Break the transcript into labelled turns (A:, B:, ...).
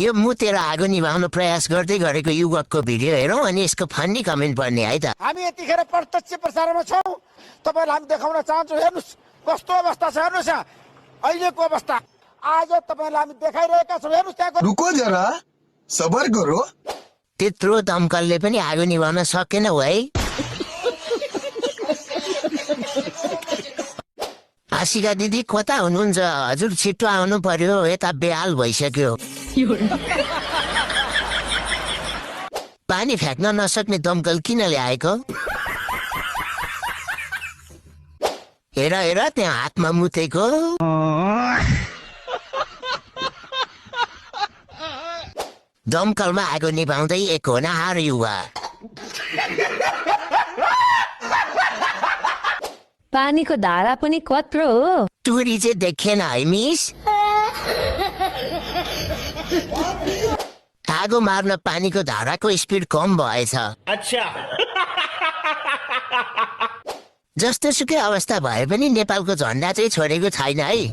A: यो मुतेर आगो निभाउन प्रयास गर्दै गरेको युवकको भिडियो हेरौँ अनि यसको फन्नी कमेन्ट पढ्ने है त।
B: हामी यतिखेर प्रत्यक्ष प्रसारणमा छौँ, तपाईँलाई हामी देखाउन चाहन्छौँ। हेर्नुहोस् कस्तो अवस्था छ, हेर्नुहोस् यहाँ अहिलेको अवस्था आज तपाईँलाई हामी देखाइरहेका छौँ। हेर्नुहोस् त्यहाँको।
C: रुको जरा सबर करो।
A: त्यत्रो दमकलले पनि आगो निभाउन सकेन हो है। आशिका दिदी कता हुनुहुन्छ? हजुर छिट्टो आउनु पर्यो, यता बेहाल भइसक्यो। पानी फ्याँक्न नसक्ने दमकल किन ल्याएको? हेर हेर त्यहाँ हातमा मुतेको। दमकलमा आगो निभाउँदै एक होनहार युवा।
D: पानीको धारा पनि कत्रो हो।
A: टुरी चाहिँ देखेन है मिस? आगो मार्न पानीको धाराको स्पिड कम भएछ।
E: अच्छा।
A: जस्तो सुकै अवस्था भए पनि नेपालको झन्डा चाहिँ छोडेको छैन है।